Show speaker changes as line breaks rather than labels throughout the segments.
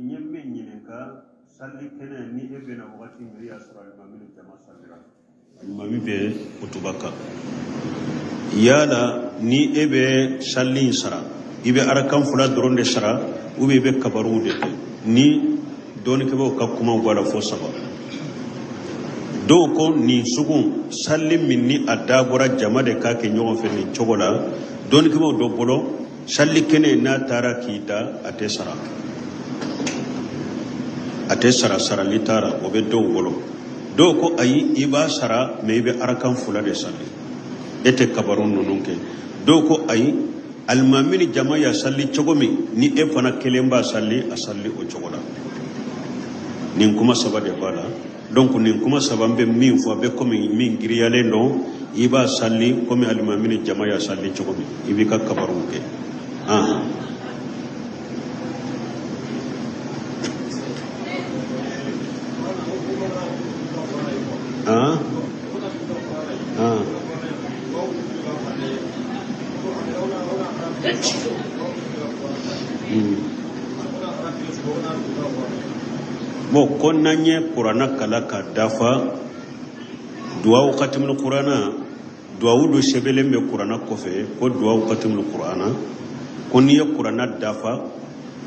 N ye min ɲininka, sali kɛnɛ, ni e bɛna wagati min, i y'a sɔrɔ alimami ni jama salira, alimami bɛ kutuba kan, yala ni e bɛ sali in sara, i bɛ arakan fila dɔrɔn de sara ou bien i bɛ kabaruw de kɛ? Ni dɔnnikɛbaaw ka kumaw b'a la fo saba. Dɔw ko nin sugu sali min ni a dabɔra jama de k'a kɛ ɲɔgɔn fɛ nin cogo la, dɔnnikɛbaaw dɔ bolo, sali kɛnɛ, n'a taara k'i da, a tɛ sara, a tɛ sara, sarali t'a ra. O bɛ dɔw bolo. Dɔw ko ayi, i b'a sara, mais i bɛ arakan fila de sali, e tɛ kabaru ninnu kɛ. Dɔw ko ayi, alimami ni jama y'a sali cogo min, ni e fana kelen b'a sali, a sali o cogo la. Nin kuma saba de b'a la. Donc nin kuma saba bɛ min fɔ, a bɛ komi min giriyalen don, i b'a sali komi alimami ni jama y'a sali cogo min, i b'i ka kabaruw kɛ. Ahan han han. Bon, ko n'an ye kuranna kalan ka dafa, duwawu katimulu kuranna, duwawu dɔ sɛbɛnlen bɛ kuranna kɔfɛ ko duwawu katimulu kuranna, ko n'i ye kuranna dafa,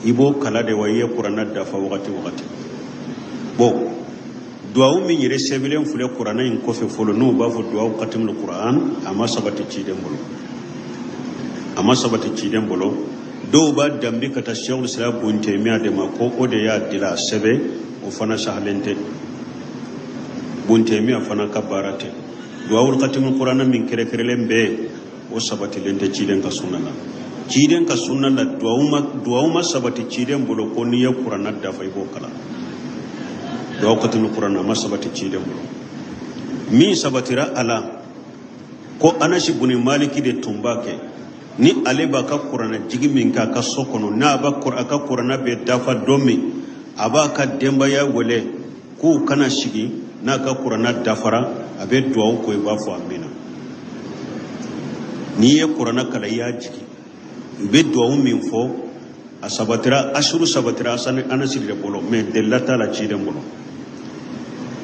i b'o kalan de wa i ye kuranna dafa wagati wagati? Bon, duwawu min yɛrɛ sɛbɛnlen filɛ kuranna in kɔfɛ fɔlɔ, n'u b'a fɔ duwawu katimulu kuran, a ma sabati ciden bolo, a ma sabati ciden bolo. Dɔw b'a danbe ka taa Sɛkul Islam Bun Taymiya de ma ko o de y'a dila a sɛbɛn. O fana sahalen tɛ, Bun Taymiya fana ka baara tɛ. Duwawul katimul kuranna min kɛrɛkɛrɛlen bɛ, o sabatilen tɛ ciden ka sunna la. Ciden ka sunna la, duwawu ma sabati ciden bolo ko n'i ye kuranna dafa, i b'o kalan. Duwawu katimul kuranna, a ma sabati ciden bolo. Min sabatira a la, ko Anasi buni Maliki de tun b'a kɛ, ni ale b'a ka kuranna jigi min kɛ a ka so kɔnɔ, n'a b'a a ka kuranna bɛ dafa don min, a b'a ka denbaya wele k'u ka na sigi. N'a ka kuranna dafara, a bɛ duwawu kɛ, i b'a fɔ amina. N'i ye kuranna kalan, i y'a jigi, u bɛ duwawu min fɔ, a sabatira, asiru sabatira asani Anasi de bolo, mais delila t'a la ciden bolo.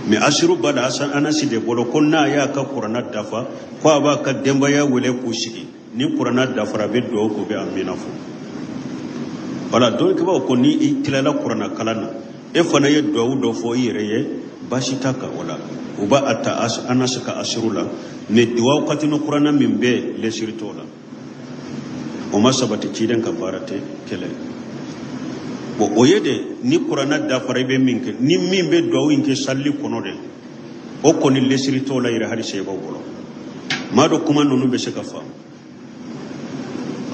Mais asiru b'a la Anasi de bolo ko n'a y'a ka kuranna dafa, ko a b'a ka denbaya wele k'u sigi, ni kuranna dafara, a bɛ duwawu k'u bɛ amina fɔ. Wala dɔnnikɛbaaw ko ni i tilala kuranna kalan na, e fana ye duwawu dɔ fɔ i yɛrɛ ye, baasi t'a kan. O la, u b'a a ta Anasi ka asiru la. Mais duwawu katinu kuranna min bɛ, lesiri t'o la, o ma sabati ciden ka baara tɛ kɛlɛ. Bon, o ye de ni kuranna dafara, i bɛ min kɛ, ni min bɛ duwawu in kɛ salli kɔnɔ de, o kɔni lesiri t'o la yɛrɛ, hali sebaw bolo. Maa dɔ kuma ninnu bɛ se ka faamu.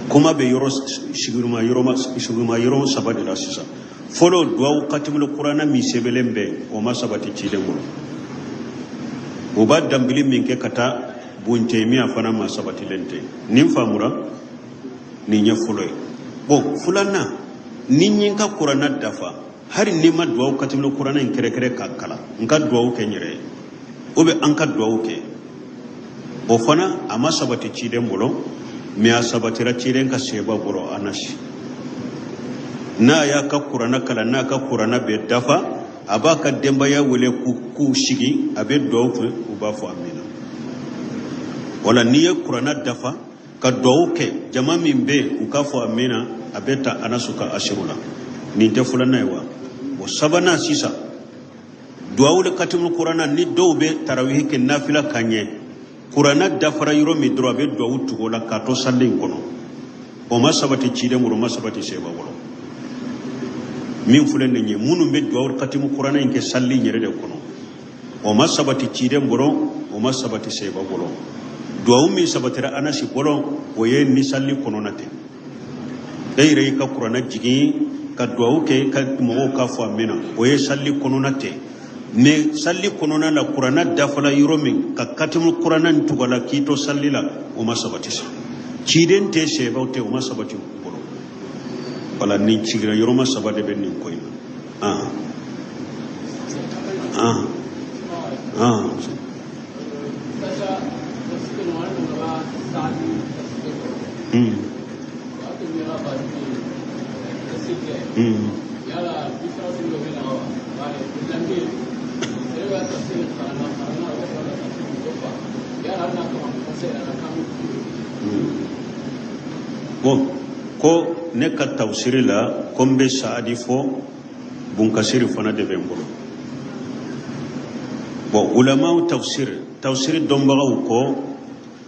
Kuma bɛ yɔrɔ sigiyɔrɔma yɔrɔ sigiyɔrɔma yɔrɔ saba de la sisan. Fɔlɔ, duwawu katimulu kuranna min sɛbɛnlen bɛ, o ma sabati ciden bolo. O b'a danbili min kɛ ka taa Bun Taymiya fana ma, sabatilen tɛ. Nin faamura, nin ye fɔlɔ ye. Bon, filanan, ni n ye n ka kuranna dafa, hali ni ma duwawu katimulu kuranna in kɛrɛkɛrɛ k'a kalan, n ka duwawu kɛ n yɛrɛ ye ou bien an ka duwawu kɛ, o fana a ma sabati ciden bolo. Mais a sabatira ciden ka seba bolo, Anasi, n'a y'a ka kuranna kalan, n'a ka kuranna bɛ dafa, a b'a ka denbaya wele k'u sigi, a bɛ duwawu kɛ, u b'a fɔ amina. Wala n'i ye kuranna dafa ka duwawu kɛ, jama min bɛ yen, u k'a fɔ amina, a bɛ ta Anasu ka asiru la. Nin tɛ filanan ye wa? O sabanan sisan, duwawu katimu kuranna, ni dɔw bɛ tarawihi kɛ nafila ka ɲɛ, kuranna dafara yɔrɔ min dɔrɔn, a bɛ duwawu tugu o la k'a to salli in kɔnɔ. O ma sabati ciden bolo, o ma sabati seba bolo. Min filɛ nin ye, minnu bɛ duwawu katimu kuranna in kɛ salli in yɛrɛ de kɔnɔ, o ma sabati ciden bolo, o ma sabati seba bolo. Duwawu min sabatira Anasi bolo, o ye ni salli kɔnɔna tɛ, e yɛrɛ y'i ka kuranna jigin ka duwawu kɛ ka mɔgɔw k'a fɔ amina, o ye salli kɔnɔna tɛ. Mais salli kɔnɔna la, kuranna dafala yɔrɔ min, ka katimu kuranna in tugu a la k'i to salli la, o ma sabati sa. Ciden tɛ, sebaw tɛ, o ma sabati u bolo. Wala nin sigira yɔrɔma saba de bɛ nin ko in na. Ah ah ah. Bon, ko ne ka tafsiri la, ko n bɛ Saadi fɔ, Bunkasiri fana de bɛ n bolo. Bon, ulamaw tafsiri dɔnbagaw ko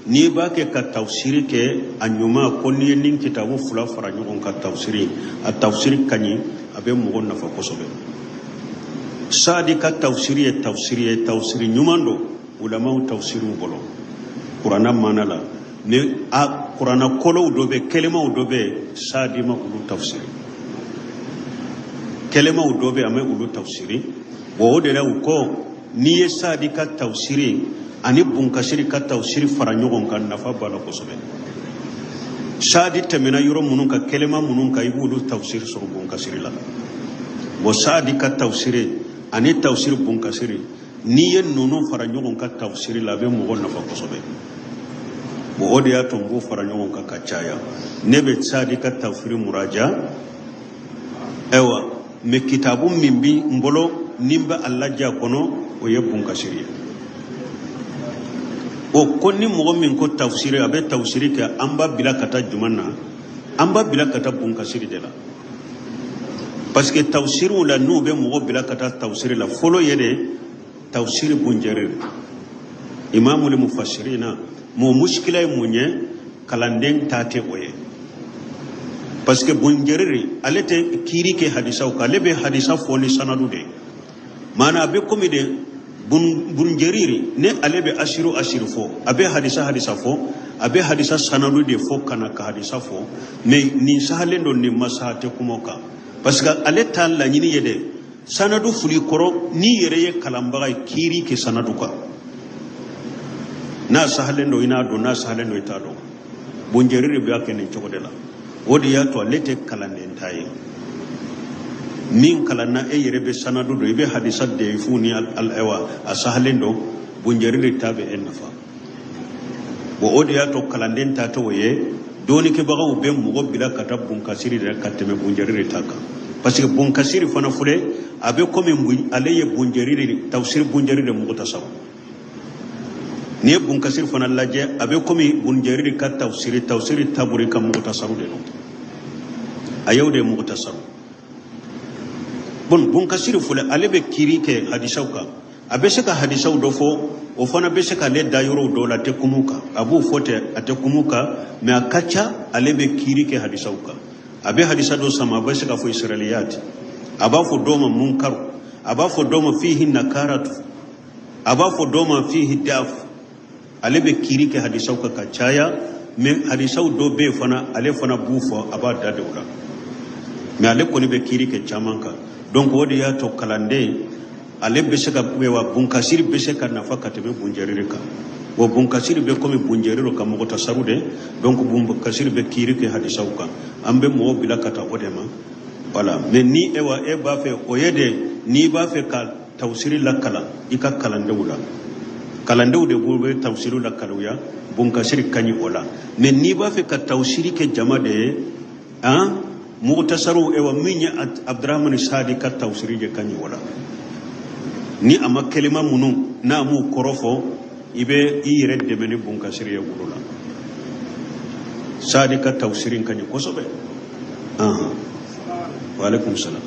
n'i b'a kɛ ka tafsiri kɛ a ɲuman, ko n'i ye nin kitabu fila fara ɲɔgɔn kan, tafsiri, a tafsiri ka ɲi, a bɛ mɔgɔ nafa kosɛbɛ. Saadi ka tafsiri ye tafsiri ye, tafsiri ɲuman don ulamaw tafsiriw bolo kuranna maana la. Ni a kuranna kolow dɔ bɛ, kɛlɛmaw dɔ bɛ, Saadi ma olu tafsiri. Kɛlɛmaw dɔ bɛ, a ma olu tafsiri. Bon, o de la u ko n'i ye Saadi ka tafsiri ani Bunkasiri ka tafsiri fara ɲɔgɔn kan, nafa b'a la kosɛbɛ. Saadi tɛmɛna yɔrɔ minnu kan, kɛlɛma minnu kan, i b'olu tafsiri sɔrɔ Bunkasiri la. Bon, Saadi ka tafsiri ani tafsiri Bunkasiri, n'i ye ninnu fara ɲɔgɔn kan tafsiri la, a bɛ mɔgɔ nafa kosɛbɛ. Bon, o de y'a to n b'o fara ɲɔgɔn kan ka caya. Ne bɛ Saadi ka tafsiri muraja. Ayiwa, mais kitabu min bi n bolo ni n bɛ a lajɛ a kɔnɔ, o ye Bunkasiri ye. O ko ni mɔgɔ min ko tafsiri, a bɛ tafsiri kɛ, an b'a bila ka taa jumɛn na? An b'a bila ka taa Bunkasiri de la, parce que tafsiriw la, n'u bɛ mɔgɔ bila ka taa tafsiri la, fɔlɔ ye de tafsiri Bunjarir, imamul mufassirina. Mɔ muskila ye mun ye? Kalanden ta tɛ o ye, parce que Bunjariri, ale tɛ kiiri kɛ hadisaw kan, ale bɛ hadisa fɔ ni sanadu de ye. Maana a bɛ komi de Bunjariri, ne ale bɛ asiru asiru fɔ, a bɛ hadisa hadisa fɔ, a bɛ hadisa sanadu de fɔ ka na ka hadisa fɔ. Mais nin sahalen don, nin ma saha, tɛ kuma o kan, parce que ale ta laɲini ye de sanadu fili kɔrɔ. N'i yɛrɛ ye kalanbaga ye, kiiri kɛ sanadu kan. N'a sahalen don, i n'a dɔn; n'a sahalen don, i t'a dɔn. Bunjariri b'a kɛ nin cogo de la. O de y'a to ale tɛ kalanden ta ye. Min kalanna, e yɛrɛ bɛ sanadu dɔn, i bɛ hadisa deyifu ni ayiwa a sahalen don, Bunjariri ta bɛ e nafa. Bon, o de y'a to kalanden ta t'o ye. Dɔɔnikɛbagaw bɛ mɔgɔ bila ka taa Bunkasiri de ka tɛmɛ Bunjariri ta kan, parce que Bunkasiri fana filɛ, a bɛ komi ale ye Bunjariri tafsiri Bunjariri de muktasaru. N'i ye Bunkasiri fana lajɛ, a bɛ komi Bunjariri ka tafsiri Taburi ka muktasaru de don. A y'o de ye muktasaru. Bon, Bunkasiri filɛ, ale bɛ kiiri kɛ hadisaw kan, a bɛ se ka hadisaw dɔ fɔ, o fana bɛ se k'ale da yɔrɔw dɔw la, a tɛ kumu kan. A b'o fɔ ten, a tɛ kumu kan, mais a ka ca, ale bɛ kiiri kɛ hadisaw kan. A bɛ hadisa dɔ sama, a bɛ se ka fɔ israiliyat, a b'a fɔ dɔw ma munkaru, a b'a fɔ dɔw ma fihi nakaratu, a b'a fɔ dɔw ma fihi daf. Ale bɛ kiiri kɛ hadisaw kan ka caya, mais hadisaw dɔ bɛ yen fana, ale fana b'u fɔ, a b'a da de o la, mais ale kɔni bɛ kiiri kɛ caman kan. Donc o de y'a to kalanden, ale bɛ se ka wa Bunkasiri bɛ se ka nafa ka tɛmɛ Bunjariri kan. Wa Bunkasiri bɛ komi Bunjariri ka muktasaru de. Donc Bunkasiri bɛ kiiri kɛ hadisaw kan, an bɛ mɔgɔw bila ka taa o de ma. Voilà. Mais ni e wa e b'a fɛ, o ye de n'i b'a fɛ ka tafsiri lakalan i ka kalandenw la, kalandenw de b'u bɛ tafsiri lakaluya, Bunkasiri ka ɲi o la. Mais n'i b'a fɛ ka tafsiri kɛ jama de ye, han muktasaru, ewa min ye Abdurahmani Sadi ka tafsiri de ka ɲi o la. Ni a ma kelima minnu n'a m'u kɔrɔ fɔ, i bɛ i yɛrɛ dɛmɛ ni Bunkasiri ye wolo la. Sadi ka tafsiri ka ɲi kosɛbɛ. Wa alaikum salam.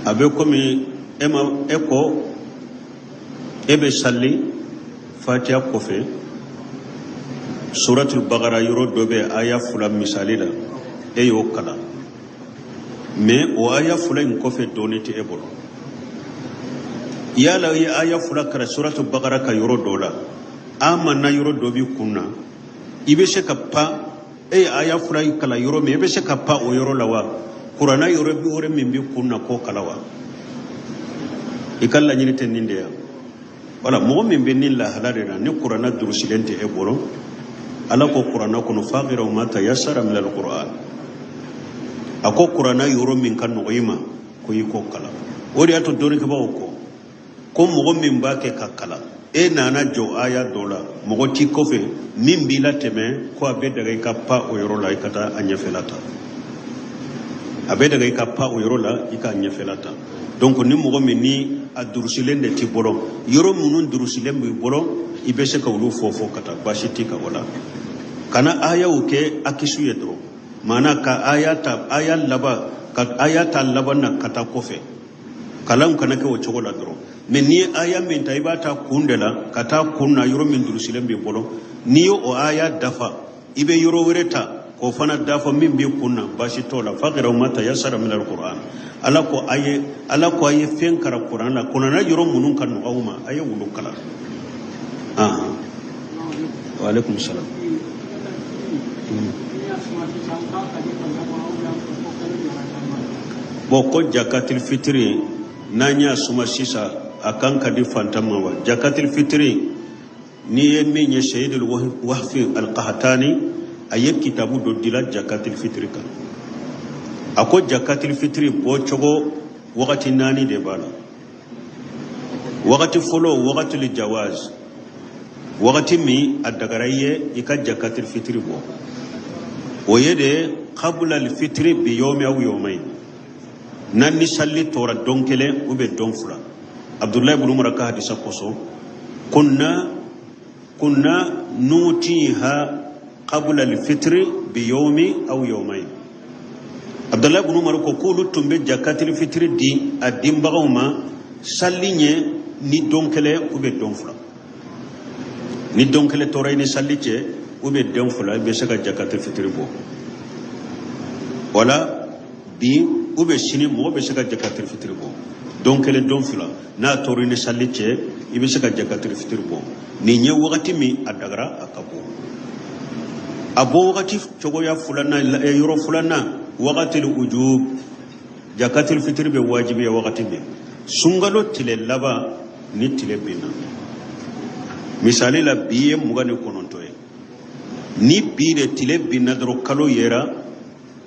A bɛ komi e ma e ko e bɛ sali, Fatiya kɔfɛ Suratul Bakara yɔrɔ dɔ bɛ aya 2 misali la, e y'o kalan, mais o aya 2 in kɔfɛ dɔɔni tɛ e bolo. Yala i ye aya 2 kalan Suratul Bakara ka yɔrɔ dɔ la, amana yɔrɔ dɔ b'i kun na, i bɛ se ka pan? E ye aya 2 in kalan yɔrɔ min, e bɛ se ka pan o yɔrɔ la wa? Kuranna yɔrɔ wɛrɛ min b'i kun na k'o kalan wa? I ka laɲini tɛ nin de ye. Wala mɔgɔ min bɛ nin lahala de la, ni kuranna durusilen tɛ e bolo, Ala ko kuranna kɔnɔ: faqra'u ma tayassara min alquran. A ko kuranna yɔrɔ min ka nɔgɔ i ma, ko i k'o kalan. O de y'a to dɔnnikɛbaaw ko mɔgɔ min b'a kɛ ka kalan, e nana jɔ aya dɔ la, mɔgɔ t'i kɔfɛ min b'i latɛmɛ, ko a bɛ daga i ka pa o yɔrɔ la, i ka taa a ɲɛfɛla ta. A bɛ daga i ka pa o yɔrɔ la, i k'a ɲɛfɛla ta. Donc ni mɔgɔ min ni a durusilen de t'i bolo, yɔrɔ minnu durusilen b'i bolo, i bɛ se ka olu fɔ fɔ ka taa, baasi t'i kan o la. Kana ayaw kɛ akisu ye dɔrɔn, maana ka aya ta aya laban, ka aya ta laban na ka taa kɔfɛ, kalan kana kɛ o cogo la dɔrɔn. Mais n'i ye aya min ta, i b'a ta kun de la ka taa kun na, yɔrɔ min durusilen b'i bolo. N'i ye o aya dafa, i bɛ yɔrɔ wɛrɛ ta k'o fana dafa min b'i kun na, baasi t'o la. Faqra'u ma tayassara min alquran. Ala ko a ye fɛn kalan kuran la, kuranna yɔrɔ minnu ka nɔgɔ aw ma, a ye olu kalan. Ah, wa alaikum salam. Bon, ko jakatil fitiri, n'an y'a suma sisan, a kan ka di fantan ma wa? Jakatil fitiri, n'i ye min ye, Seyidul Wahfi Alkahatani, a ye kitabu dɔ dila jakatil fitiri kan. A ko jakatil fitiri bɔcogo wagati naani de b'a la. Wagati fɔlɔ, wagatul jawaz, wagati min a dagara i ye i ka jakatil fitiri bɔ, o ye de qabla al fitiri bi yawmi aw yawmayn, n'an ni salli tora don kelen ou bien don 2. Abdullahi ibn Umar ka hadisa kosɔn: kunna nutiha qabla al-fitri bi yawmi aw yawmayn. Abdullahi ibn Umar ko k'olu tun bɛ jakatil fitri di a dinbagaw ma salli ɲɛ ni don kelen ou bien don 2. Ni don kelen tora i ni salli cɛ ou bien don 2, i bɛ se ka jakatil fitri bɔ. Wala bi ou bien sini, mɔgɔ bɛ se ka jakatil fitiri bɔ. Don kelen, don 2, n'a tora i ni salli cɛ, i bɛ se ka jakatil fitiri bɔ. Nin ye wagati min a dagara a ka bɔ. A bɔ wagati cogoya filanan, yɔrɔ filanan, wagatil ujub, jakatil fitiri bɛ wajibiya wagati min, sunkalo tile laban ni tile binna. Misali la, bi ye 29 ye. Ni bi de tile binna dɔrɔn, kalo yera,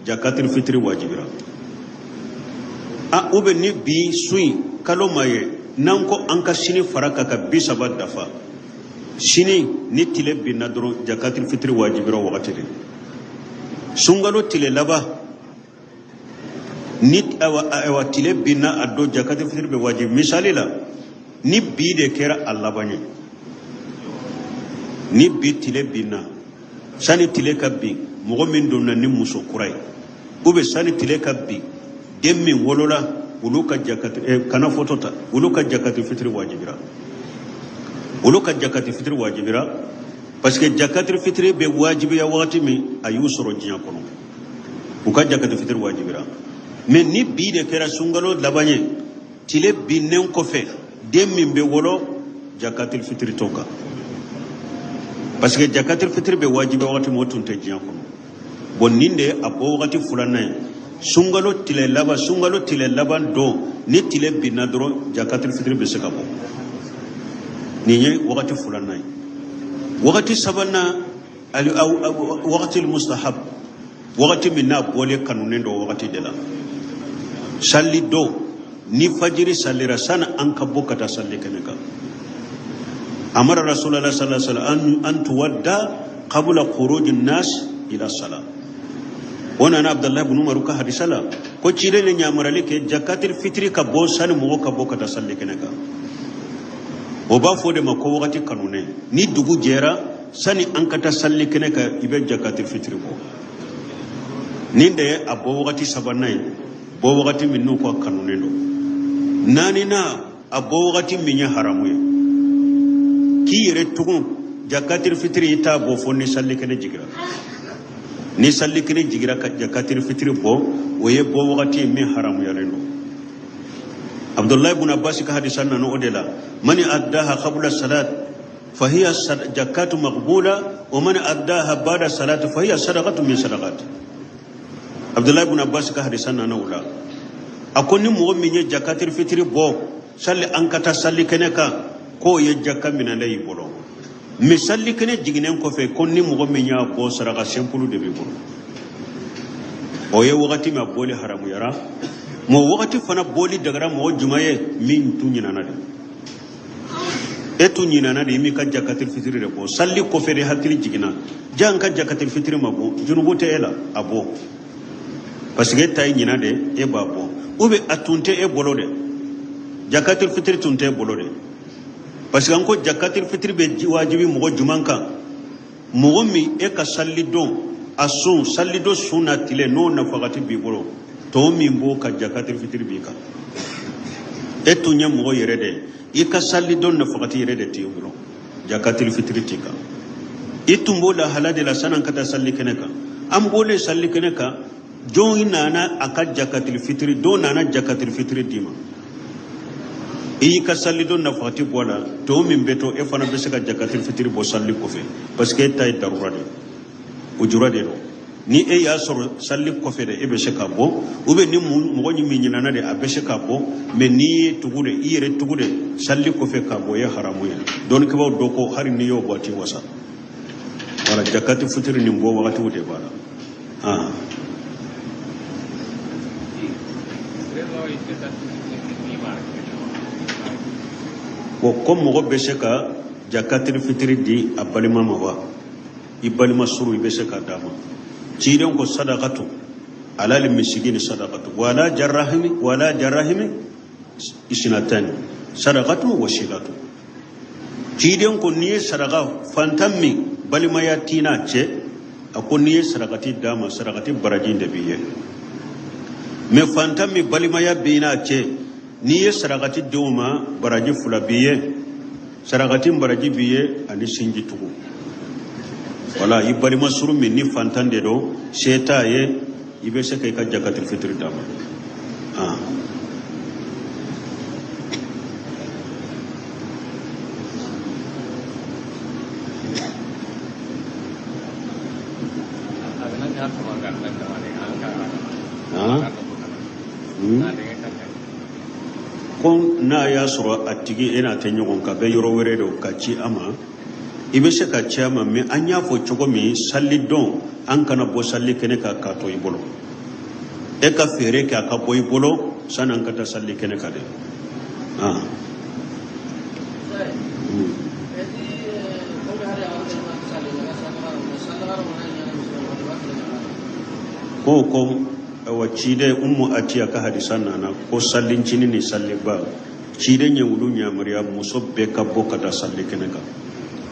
jakatil fitiri wajibira. A ou bien ni bi su in kalo ma ye, n'an ko an ka sini fara kan ka 30 dafa, sini ni tile binna dɔrɔn, jakatil fitiri wajibira wagati de. Sunkalo tile laban ni awa tile binna, a don jakatil fitiri bɛ wajibi. Misali la, ni bi de kɛra a laban ye, ni bi tile binna, sani tile ka bin, mɔgɔ min donna ni muso kura ye, ou bien sani tile ka bin, den min wolola, olu ka jakati kana foto ta, olu ka jakati fitiri wajibira. Olu ka jakati fitiri wajibira parce que jakati fitiri bɛ wajibiya wagati min, a y'u sɔrɔ diɲɛ kɔnɔ, u ka jakati fitiri wajibira. Mais ni bi de kɛra sunkalo laban ye, tile binnen kɔfɛ, den min bɛ wolo, jakatil fitiri t'o kan, parce que jakatil fitiri bɛ wajibiya wagati min, o tun tɛ diɲɛ kɔnɔ. Bon, nin de ye a bɔ wagati filanan ye: sunkalo tile laban, sunkalo tile laban don, ni tile binna dɔrɔn, jakatil fitiri bɛ se ka bɔ. Nin ye wagati filanan ye. Wagati sabanan, wagati mustahab, wagati min n'a bɔlen kanunen don, wagati de la, salli don, ni fajiri sallira, sani an ka bɔ ka taa salli kɛnɛ kan. Amara Rasulullah sallallahu alaihi wasallam an tuwadda qabla khuruj an-nas ila salat. O nana Abdullahi ibn Umar ka hadisa la, ko ciden ne yamarali kɛ jakatil fitiri ka bɔ sani mɔgɔ ka bɔ ka taa salli kɛnɛ kan. O b'a fɔ de ma ko wagati kanunen. Ni dugu jɛra, sani an ka taa salli kɛnɛ kan, i bɛ jakatil fitiri bɔ. Nin de ye a bɔ wagati sabanan ye, bɔ wagati min n'u ka kanunen don. Naaninan, a bɔ wagati min ye haramu ye, k'i yɛrɛ tugun jakatil fitiri, i t'a bɔ fo ni salli kɛnɛ jigira. Ni salli kɛnɛ jigira ka jakatil fitiri bɔ, o ye bɔ wagati ye min haramuyalen don. Abdullahi ibn Abbas ka hadisa nana o de la: man addaha qabla salat fahiya jakatu maqbula, wa man addaha ba'da salat fahiya sadaqatu min sadaqat. Abdullahi ibn Abbas ka hadisa nana o la. A ko ni mɔgɔ min ye jakatil fitiri bɔ Sali an ka taa sali kɛnɛ kan, k'o ye jaka minɛlen y'i bolo. Mais sali kɛnɛ jiginnen kɔfɛ, ko ni mɔgɔ min y'a bɔ, saraka simple de b'i bolo. O ye wagati min a bɔli haramuyara, mais o wagati fana bɔli dagara mɔgɔ jumɛn ye? Min tun ɲinana de. E tun ɲinana de, i m'i ka jakatil fitiri de bɔ. Sali kɔfɛ de hakili jiginna, ja n ka jakatil fitiri ma bɔ. Junubu tɛ e la, a bɔ, parce que e ta ye ɲina de, e b'a bɔ. Ou bien a tun tɛ e bolo de, jakatil fitiri tun tɛ e bolo de, parce que an ko jakatil fitiri bɛ wajibi mɔgɔ jumɛn kan? Mɔgɔ min e ka salidon a sun, salidon sun na tile n'o nafagati b'i bolo, tɔ min b'o ka jakatil fitiri b'i kan. E tun ye mɔgɔ yɛrɛ de ye, i ka salidon nafagati yɛrɛ de t'i bolo, jakatil fitiri t'i kan. I tun b'o lahala de la san'an ka taa sali kɛnɛ kan. An bɔlen sali kɛnɛ kan, jɔn nana a ka jakatil fitiri, dɔ nana jakatil fitiri d'i ma, i y'i ka salidon nafagati bɔ a la, tɔ min bɛ to, e fana bɛ se ka jakatil fitiri bɔ sali kɔfɛ, parce que e ta ye darura de ye, ujura de don. Ni e y'a sɔrɔ sali kɔfɛ de, e bɛ se k'a bɔ, ou bien ni mɔgɔ min ɲinana de, a bɛ se k'a bɔ. Mais n'i ye tugu de, i yɛrɛ tugu de sali kɔfɛ k'a bɔ, o ye haramu ye. Dɔnnikɛbaaw dɔ ko hali n'i y'o bɔ, a t'i wasa. Wala jakati fitiri nin bɔ wagatiw de b'a la. Ah. Bon, ko mɔgɔ bɛ se ka jakatiri fitiri di a balima ma wa? I balima suru, i bɛ se k'a d'a ma. Ciden ko sadakatu alal misikini sadakatu wala jarrahimi wala jarrahimi isinatani sadakatu wasilatu. Ciden ko n'i ye saraka fantan min balimaya t'i n'a cɛ, a ko n'i ye sarakati d'a ma, sarakati baraji de b'i ye. Mais fantan min balimaya b'i n'a cɛ, n'i ye sarakati di o ma, baraji fila b'i ye, sarakati baraji b'i ye ani sinji tugu. Wala i balima suru min ni fantan de don, se t'a ye, i bɛ se ka i ka jakati fitiri d'a ma. Ah. Ah. Ko n'a y'a sɔrɔ a tigi e n'a tɛ ɲɔgɔn kan, bɛ yɔrɔ wɛrɛ don, ka ci a ma, i bɛ se ka ci a ma. Mais an y'a fɔ cogo min, salidon an kana bɔ sali kɛnɛ kan k'a to i bolo. E ka feere kɛ a ka bɔ i bolo sani an ka taa sali kɛnɛ kan dɛ. Ah. Ko awa ciden Umu Atiya ka hadisa nana ko salincinin ni saliba, ciden ye olu yamaruya muso bɛɛ ka bɔ ka taa sali kɛnɛ kan.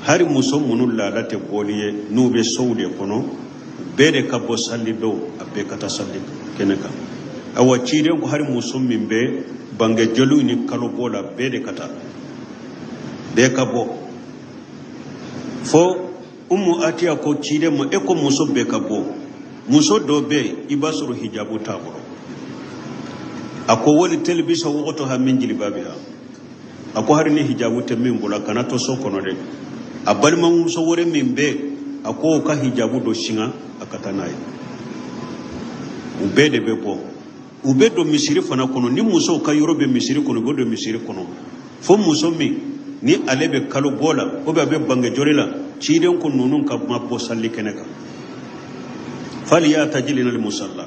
Hari muso minnu laada tɛ bɔli ye, n'u bɛ sow de kɔnɔ, bɛɛ de ka bɔ sali don, a bɛɛ ka taa sali kɛnɛ kan. Awa ciden ko hari muso min bɛ bange joliw ni kalo bɔ la, bɛɛ de ka taa, bɛɛ ka bɔ. Fo Umu Atiya ko ciden ma, e ko muso bɛɛ ka bɔ, muso dɔ bɛ yen i b'a sɔrɔ hijabu t'a bolo. A ko wali talbisa ukhtaha min jilbabiha. A ko hari ni hijabu tɛ min bolo, a kana to so kɔnɔ dɛ, a balimamuso wɛrɛ min bɛ yen, a ko o ka hijabu dɔ singa a ka taa n'a ye. U bɛɛ de bɛ bɔ, u bɛ don misiri fana kɔnɔ. Ni musow ka yɔrɔ bɛ misiri kɔnɔ, u bɛ don misiri kɔnɔ. Fo muso min ni ale bɛ kalo bɔ la, ou bien a bɛ bange joli la, ciden ko ninnu ka ma bɔ sali kɛnɛ kan. Falyatazilna almusalla.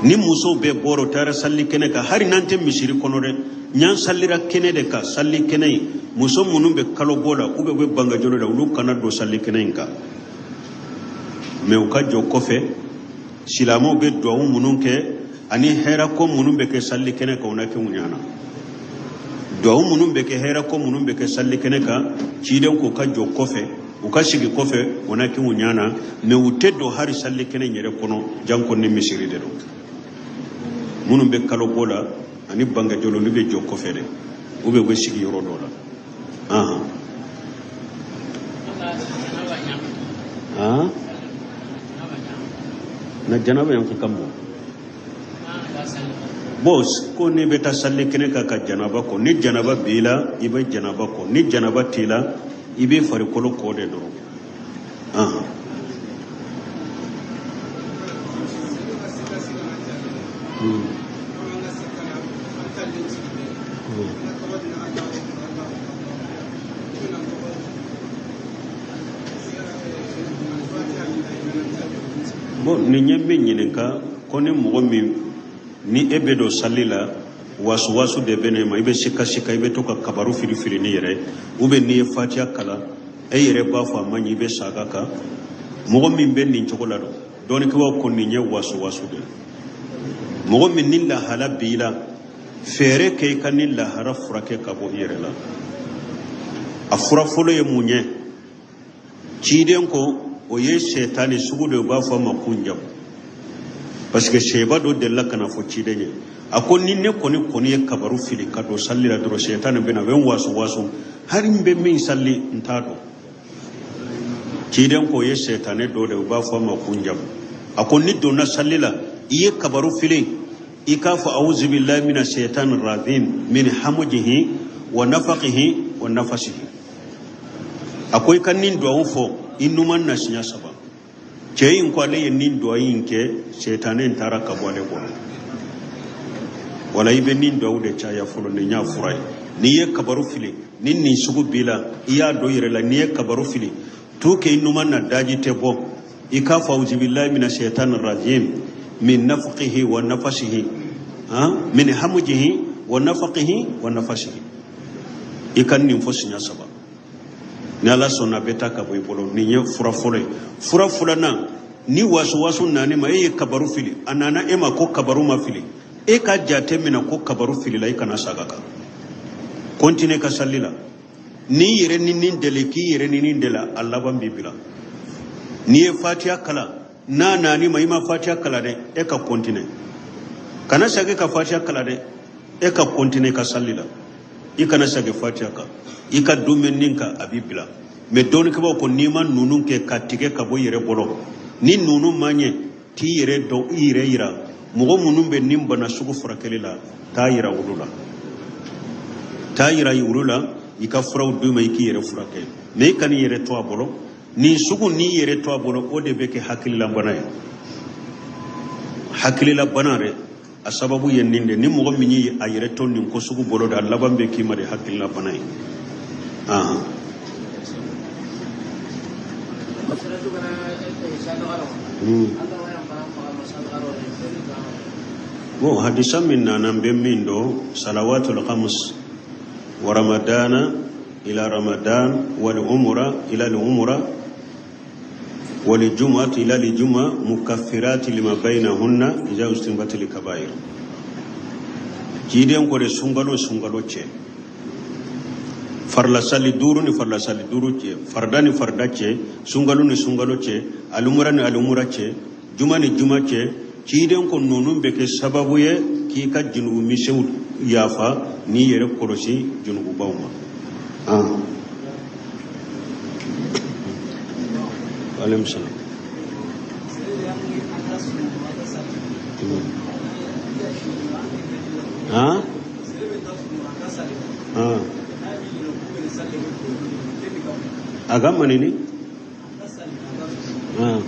Ni musow bɛɛ bɔra, u taara sali kɛnɛ kan, hali n'an tɛ misiri kɔnɔ dɛ, n'an salira kɛnɛ de kan, sali kɛnɛ in, muso minnu bɛ kalo bɔ la, ou bien u bɛ bange joli la, olu kana don sali kɛnɛ in kan, mais u ka jɔ kɔfɛ. Silamɛw bɛ duwawu minnu kɛ ani hɛrɛko minnu bɛ kɛ sali kɛnɛ kan, o na kɛ u ɲana. Duwawu minnu bɛ kɛ, hɛrɛko minnu bɛ kɛ sali kɛnɛ kan, ciden k'u ka jɔ kɔfɛ, u ka sigi kɔfɛ, o na kɛ u ɲana. Mais u tɛ don hali sali kɛnɛ yɛrɛ kɔnɔ, janko ni misiri de don. Minnu bɛ kalo bɔ la ani bangejoli, olu bɛ jɔ kɔfɛ de, ou bien u bɛ sigi yɔrɔ dɔ la. Ahan. Ah? Na janaba yan ka mo. Bon, ko n'i bɛ taa sali kɛnɛ kan ka janaba ko, ni janaba b'i la, i bɛ janaba ko, ni janaba t'i la, i bɛ farikolo ko de dɔrɔn. Ahan. Hmm. Bon, nin ye min ɲininka ko ni mɔgɔ min ni e bɛ don sali la, wasuwasu de bɛ ne ma, i bɛ sika sika, i bɛ to ka kabaru fili fili n'i yɛrɛ, ou bien n'i ye fatiya kalan, e yɛrɛ b'a fɔ a ma ɲɛ, i bɛ saga kan. Mɔgɔ min bɛ nin cogo la don, dɔnnikɛbaaw ko nin ye wasuwasu de ye. Mɔgɔ min ni lahala b'i la, fɛɛrɛ kɛ i ka nin lahala furakɛ ka bɔ i yɛrɛ la. A fura fɔlɔ ye mun ye? Ciden ko o ye sɛtani sugu de ye, u b'a fɔ a ma kunjabu, parce que sɛba dɔ delila ka na fɔ ciden ye, a ko ni ne kɔni kɔni ye kabaru fili ka don sali la dɔrɔn, sɛtani bɛ na, a bɛ n wasu wasu, hali n bɛ min sali n t'a dɔn. Ciden ko o ye sɛtani dɔ de ye, u b'a fɔ a ma kunjabu. A ko n'i donna sali la, i ye kabaru fili, i k'a fɔ awuzu billahi mina sɛtani rajim min hamujihi wa nafakihi wa nafasihi. A ko i ka nin duwawu fɔ i numan na siɲɛ saba. Cɛ in ko ale ye nin duwawu in kɛ, sɛtanɛ in taara ka bɔ ale kɔrɔ. Wala i bɛ nin duwawu de caya fɔlɔ, nin y'a fura ye. N'i ye kabaru fili, ni nin sugu b'i la, i y'a dɔn i yɛrɛ la, n'i ye kabaru fili tout que i numan na daji tɛ bɔ, i k'a fɔ auzubillahi mina shaitani rajim min nafaqihi wa nafasihi, min hamujihi wa nafaqihi wa nafasihi. I ka nin fɔ siɲɛ saba, ni Ala sɔnna a bɛ taa ka bɔ i bolo. Nin ye fura fɔlɔ ye. Fura filanan, ni wasuwasu nana i ma, e ye kabaru fili, a nana e ma ko kabaru ma fili, e ka jate minɛ ko kabaru filila, i kana saga kan, continue ka sali la. N'i yɛrɛ ni nin deli, k'i yɛrɛ ni nin deli, a laban b'i bila. N'i ye fatiya kalan, n'a nana i ma, i ma fatiya kalan dɛ, e ka continue, kana sagi ka fatiya kalan dɛ, e ka continue ka sali la, i kana sagi fatiya kan, i ka dumɛ nin kan, a b'i bila. Mais dɔnnikɛbaaw ko n'i ma ninnu kɛ ka tigɛ ka bɔ i yɛrɛ bolo, ni ninnu ma ɲɛ, t'i yɛrɛ dɔn, i yɛrɛ yira mɔgɔ minnu bɛ nin bana sugu furakɛli la, taa yira olu la, taa yira olu la, i ka furaw d'u ma, i k'i yɛrɛ furakɛ. Mais i kan'i yɛrɛ to a bolo, nin sugu n'i yɛrɛ to a bolo, o de bɛ kɛ hakililabana ye. Hakililabana dɛ, a sababu ye nin de. Ni mɔgɔ min ye a yɛrɛ to nin ko sugu bolo de, a laban bɛ k'i ma de hakililabana ye. Bon, hadisa min nana, n bɛ min dɔn, salawatul khams wa ramadana ila ramadan wal umra ila al umra wal jumu'ati ila al jumu'a mukaffirati lima bainahunna iza ujtunibatil kabair. Ciden ko de sunkalo sunkalo cɛ, farila sali duuru ni farila sali duuru cɛ, farida ni farida cɛ, sunkalo ni sunkalo cɛ, alumura ni alumura cɛ, juma ni juma cɛ, ciden ko ninnu bɛ kɛ sababu ye k'i ka junubu misɛnw yafa, n'i yɛrɛ kɔlɔsi junububaw ma. Aleykum salaam. Han? Han. A ka manini? Han.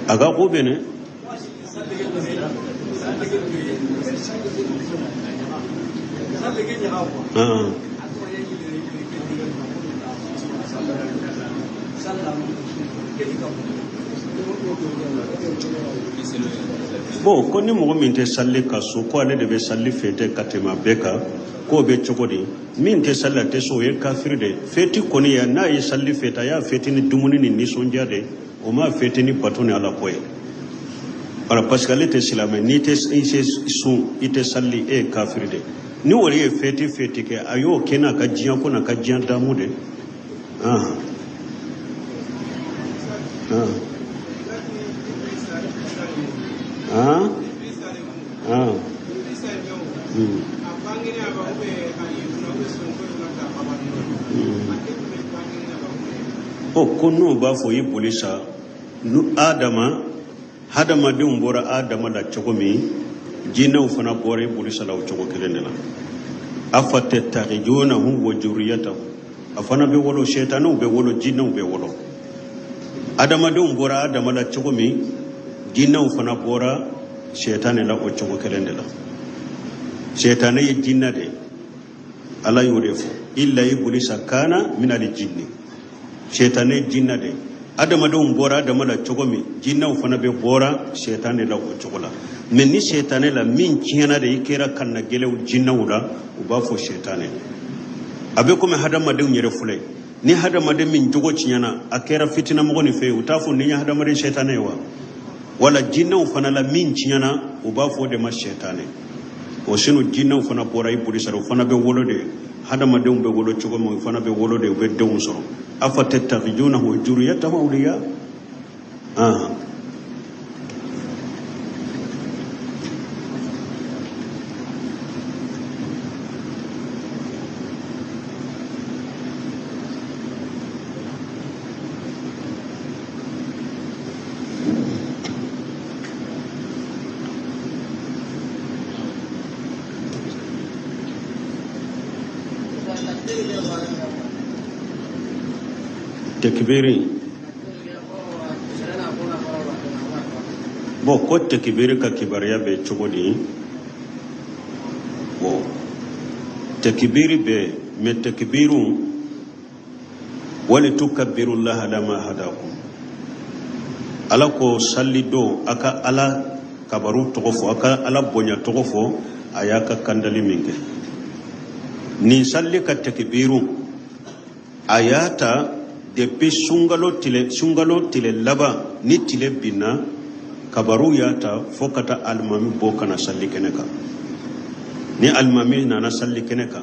A ka ko bɛ ne? Han. Bon, ko ni mɔgɔ min tɛ sali ka so, ko ale de bɛ sali fêter ka tɛmɛ a bɛɛ kan, k'o bɛ cogo di? Min tɛ sali, a tɛ so, o ye kafiri de ye. Fêti kɔni ye, n'a ye sali fêter, a y'a fêter ni dumuni ni nisɔndiya de ye, o m'a fêter ni bato ni ala ko ye. Wala, parce que ale tɛ silamɛ. N'i tɛ i se sun, i tɛ sali, e ye kafiri de ye. Ni o ye fêti fêti kɛ, a y'o kɛ n'a ka diɲɛ ko n'a ka diɲɛ damu de. Ahan. Ah. Ah. Ah. O ko n'u b'a fɔ i boli sa nu adama, hadamadenw bɔra adama la cogo min, jinɛw fana bɔra i boli sa la o cogo kelen de la. Afa tattakizunahu wa zuriyatahu, a fana bɛ wolo, sɛtanɛw bɛ wolo, jinɛw bɛ wolo. Adamadenw bɔra adama la cogo min, jinɛw fana bɔra sɛtanɛ la o cogo kelen de la. Sɛtanɛ ye jinna de ye, Ala y'o de fɔ, illa iblisa kana minal jinni. Sɛtanɛ ye jinna de ye. Adamadenw bɔra adama la cogo min, jinnaw fana bɛ bɔra sɛtanɛ la o cogo la. Mɛ ni sɛtanɛ la min tiɲɛna de, i kɛra kannagɛlɛw jinnaw la, u b'a fɔ sɛtanɛ. A bɛ komi hadamadenw yɛrɛ filɛ, ni hadamaden min jogo tiɲɛna, a kɛra fitinamɔgɔ nin fɛ, u t'a fɔ nin ye hadamaden sɛtanɛ ye wa? Wala jinɛw fana la min tiɲɛna, u b'a fɔ o de ma sɛtanɛ. O sinu jinɛw fana bɔra ibulisa la, o fana bɛ wolo de, hadamadenw bɛ wolo cogo min, o fana bɛ wolo de, u bɛ denw sɔrɔ. Afa tattakizunahu wa zuriyatahu awliya. Tekibiri bon, ko tekibiri ka kibaruya bɛ cogo di? Bon, tekibiri bɛ, mɛ tekibiru wali tukabbirullaha ala ma hadakum. Ala ko salli don a ka Ala kabaru tɔgɔ fɔ, a ka Ala bonya tɔgɔ fɔ, a y'a ka kandali min kɛ. Nin salli ka tekibiru a y'a ta depuis sunkalo tile laban ni tile binna, kabaru y'a ta fo ka taa alimami bɔ ka na salli kɛnɛ kan. Ni alimami nana salli kɛnɛ kan,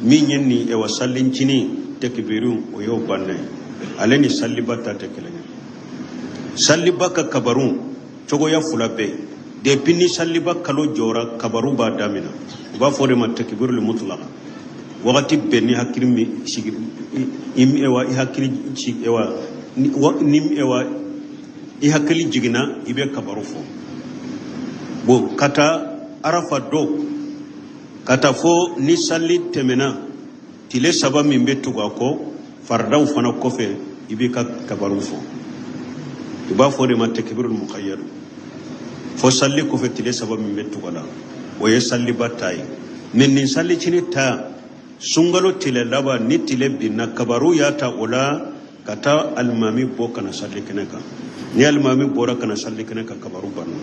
min ye nin ewa sallincinin tekibiru, o y'o bannen ye. Ale ni salliba ta tɛ kelen ye. Salliba ka kabaru cogoya fila bɛ yen. Depuis ni salliba kalo jɔra, kabaru b'a damina, u b'a fɔ o de ma tekibirul mutlaka. Wagati bɛɛ ni hakili min sigi ewa i hakili ewa ni ewa i hakili jiginna, i bɛ kabaru fɔ. Bon, ka taa arafa don, ka taa fo ni sali tɛmɛna, tile 3 min bɛ tugu a kɔ faridaw fana kɔfɛ, i b'i ka kabaru fɔ. U b'a fɔ o de ma tekibirul mukayyadu. Fo sali kɔfɛ tile 3 min bɛ tugu a la, o ye saliba ta ye. Mɛ nin salicinin ta, sunkalo tile laban ni tile binna, kabaru y'a ta o la ka taa alimami bɔ ka na sali kɛnɛ kan. Ni alimami bɔra ka na sali kɛnɛ kan, kabaru banna.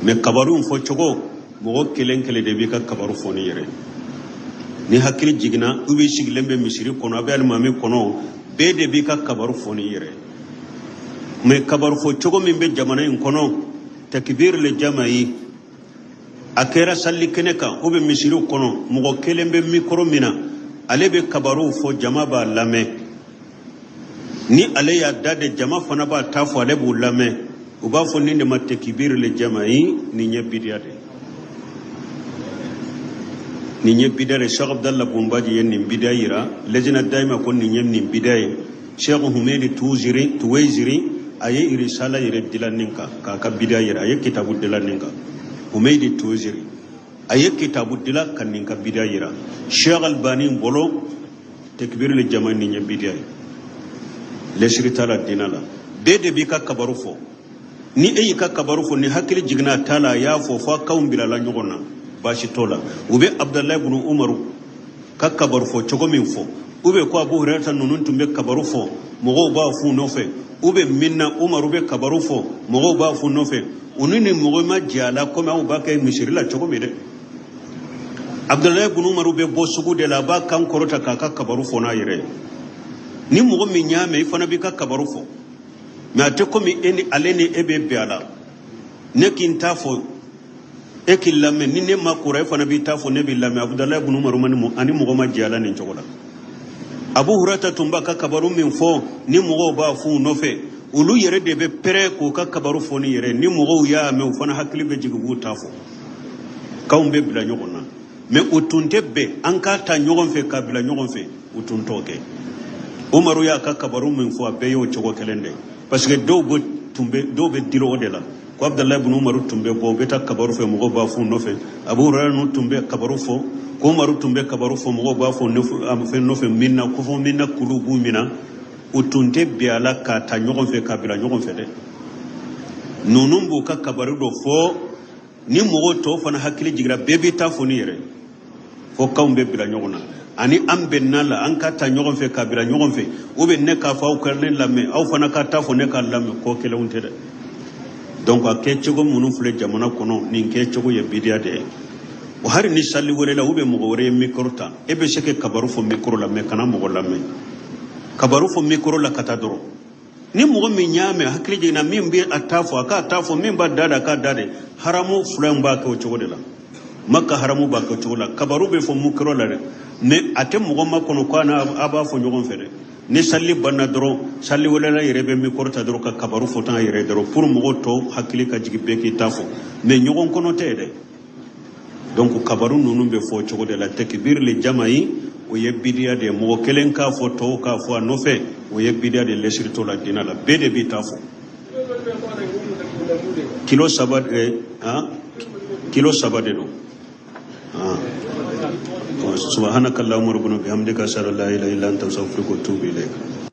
Mɛ kabaru in fɔ cogo, mɔgɔ kelen kelen de b'i ka kabaru fɔ n'i yɛrɛ. Ni hakili jiginna, u b'i sigilen bɛ misiri kɔnɔ, a bɛ alimami kɔnɔ, bɛɛ de b'i ka kabaru fɔ n'i yɛrɛ. Mɛ kabaru fɔ cogo min bɛ jamana in kɔnɔ, takbir le jamayi, a kɛra sali kɛnɛ kan ou bien misiri kɔnɔ, mɔgɔ kelen bɛ mikoro min na, ale bɛ kabaruw fɔ, jama b'a lamɛn. Ni ale y'a da de, jama fana b'a ta fɔ, ale b'u lamɛn. U b'a fɔ nin de ma tekibir le jamayi. Nin ye bidiya de, nin ye bidiya de. Cheikh Abdallah Bunbaji ye nin bidiya yira lejina dayima ko nin ye nin bidiya ye. Cheikh Humedi Tuziri Tuweziri, a ye irisala yɛrɛ dilan nin kan k'a ka bidiya yira. A ye kitabu dilan nin kan. Humedi Tuweziri, a ye kitabu dilan ka nin ka bidiya yira. Cheikh Albani bolo, tekbir le jama, nin ye bidiya ye, lesiri t'a la diina la. Bɛɛ de b'i ka kabaru fɔ. Ni e y'i ka kabaru fɔ, ni hakili jiginna a ta la, a y'a fɔ, fo a kanw bilala ɲɔgɔn na, baasi t'o la. U bɛ Abudalayi bunu Umaru ka kabaru fɔ cogo min fɔ, u bɛ ko Abu Hurayra ninnu tun bɛ kabaru fɔ, mɔgɔw b'a f'u nɔfɛ. U bɛ min na, Umaru bɛ kabaru fɔ, mɔgɔw b'a f'u nɔfɛ. U ni nin mɔgɔ ma jɛ a la komi aw b'a kɛ misiri la cogo min dɛ. Abudulayi bunu Umaru bɛ bɔ sugu de la, a b'a kan kɔrɔta k'a ka kabaru fɔ n'a yɛrɛ ye. Ni mɔgɔ min y'a mɛn, i fana b'i ka kabaru fɔ. Mɛ a tɛ komi e ni ale ni e bɛ bɛn a la, ne k'i n ta fɔ, e k'i lamɛn. Ni ne ma kora, e fana b'i ta fɔ, ne b'i lamɛn. Abudulayi bunu Umaru ani mɔgɔ ma jɛ a la nin cogo la. Abu Hurata tun b'a ka kabaru min fɔ, ni mɔgɔw b'a fɔ u nɔfɛ, olu yɛrɛ de bɛ pɛrɛ k'u ka kabaru fɔ ni yɛrɛ. Ni mɔgɔw y'a mɛn, u fana hakili bɛ jigin, k'u ta fɔ, kanw bɛ bila ɲɔgɔn na. Mɛ u tun tɛ bɛn an k'a ta ɲɔgɔn fɛ k'a bila ɲɔgɔn fɛ, u tun t'o kɛ. Umaru y'a ka kabaru min fɔ, a bɛɛ y'o cogo kelen de ye, parce que dɔw bɛ tun bɛ dɔw bɛ diri o de la ko Abudalayi ibn Umaru tun bɛ bɔ, u bɛ taa kabaru fɛ, mɔgɔw b'a f'u nɔfɛ. Abu Hurayra ninnu tun bɛ kabaru fɔ, ko Umaru tun bɛ kabaru fɔ, mɔgɔw b'a fɔ fɛn nɔfɛ min na, ko fɔ min na, kulu b'u minɛ. U tun tɛ bɛn a la k'a ta ɲɔgɔn fɛ k'a bila ɲɔgɔn fɛ dɛ. Ninnu b'u ka kabaru dɔ fɔ. Ni mɔgɔ tɔw fana hakili jigira, bɛɛ b'i ta fɔ n'i yɛrɛ fo kanw bɛ bila ɲɔgɔn na. Ani an bɛnna la, an ka ta ɲɔgɔn fɛ ka bila ɲɔgɔn fɛ, ou bien ne k'a fɔ, aw ka ne lamɛn, aw fana ka ta fɔ, ne k'a lamɛn, ko kelenw tɛ dɛ. Donc a kɛcogo minnu filɛ jamana kɔnɔ, nin kɛcogo ye bidiya de ye. O hari ni sali wɛrɛ la, ou bien mɔgɔ wɛrɛ ye micro ta, e bɛ se ka kabaru fɔ micro la, mais kana mɔgɔ lamɛn. Kabaru fɔ micro la ka taa dɔrɔn, ni mɔgɔ min y'a mɛn, hakili jiginna, min bɛ a ta fɔ, a k'a ta fɔ, min b'a da de, a k'a da de. Haramu fila in b'a kɛ o cogo de la. Maka haramu b'a kɛ o cogo la. Kabaru bɛ fɔ micro la dɛ, mais a tɛ mɔgɔ ma kɔnɔ ko a b'a fɔ ɲɔgɔn fɛ dɛ. Ni sali banna dɔrɔn, sali welela yɛrɛ bɛ micro ta dɔrɔn ka kabaru fɔ tan yɛrɛ dɔrɔn, pour mɔgɔ tɔw hakili ka jigin, bɛɛ k'i ta fɔ, mais ɲɔgɔn kɔnɔ tɛ dɛ. Donc kabaru ninnu bɛ fɔ cogo de la. Tekibiri le jamayi, o ye bidiya de ye. Mɔgɔ kelen k'a fɔ, tɔw k'a fɔ a nɔfɛ, o ye bidiya de ye. Lesiri t'o la diinɛ la. Bɛɛ de b'i ta fɔ. Kilo 3, han, kilo 3 de don. Subhanaka allahumma rabbana bihamdika, ashhadu an la ilaha illa anta, astaghfiruka wa atubu ilayk.